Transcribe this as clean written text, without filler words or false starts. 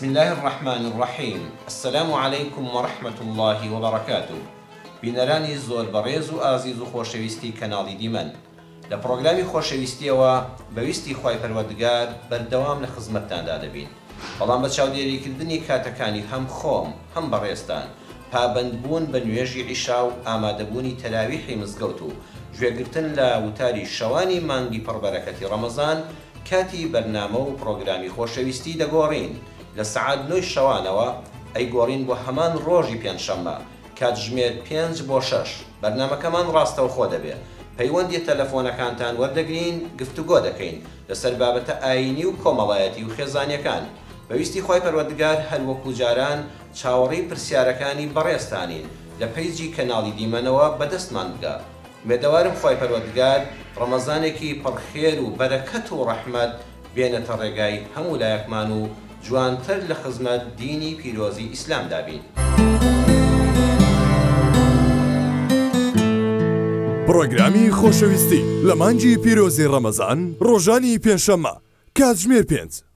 بسم اللە الرحمن الرحیم السلام علیکم و رحمە اللە و بەرەکاتوه بینەرانی زۆر بەڕێز و ئازیز و خۆشەویستی کەناڵی دیمەن لە پڕۆگرامی خۆشەویستیەوە بە ویستی خوای پەروەردگار بەردەوام لە خزمەتتاندا دەبین بەڵام بە چاودێریکردنی کاتەکانی هەم خۆم هەم بەڕێزتان پابەندبوون بە نوێژی عیشا و ئامادەبوونی تەراویحی مزگەوت و گوێگرتن لە وتاری شەوانی مانگی پڕ بەرەکەتی ڕەمەزان کاتی بەرنامە و پڕۆگرامی خۆشەویستی دەگۆڕین لە سەعات نۆی شەوانەوە ئەیگۆڕین بۆ هەمان ڕۆژی پێنجشەممە کاتژمێر پێنج بۆ شەش بەرنامەکەمان ڕاستەوخۆ دەبێ پەیوەندیە تەلەفۆنەکانتان وەردەگرین گفتوگۆ دەکەین لەسەر بابەتە ئاینی و کۆمەڵایەتی و خێزانیەکان بە ویستی خوای پەروەردگار هەر وەکو جاران چاوەڕێی پرسیارەکانی بەڕێزتانین لە پەیجی کەناڵی دیمەنەوە بەدەستمان بگا ئومێدەوارم خوای پەروەردگار ڕەمەزانێکی پڕ خێر و بەرەکەت و ڕەحمەت بێنێتە ڕێگای هەموو لایەکمان و جوانتر لە خزمەت دینی پیرۆزی ئیسلامدا بین. پڕۆگرامی خۆشەویستی لە مانگی پیرۆزی ڕەمەزان ڕۆژانی پێنجشەممە کاتژمێر پێنج.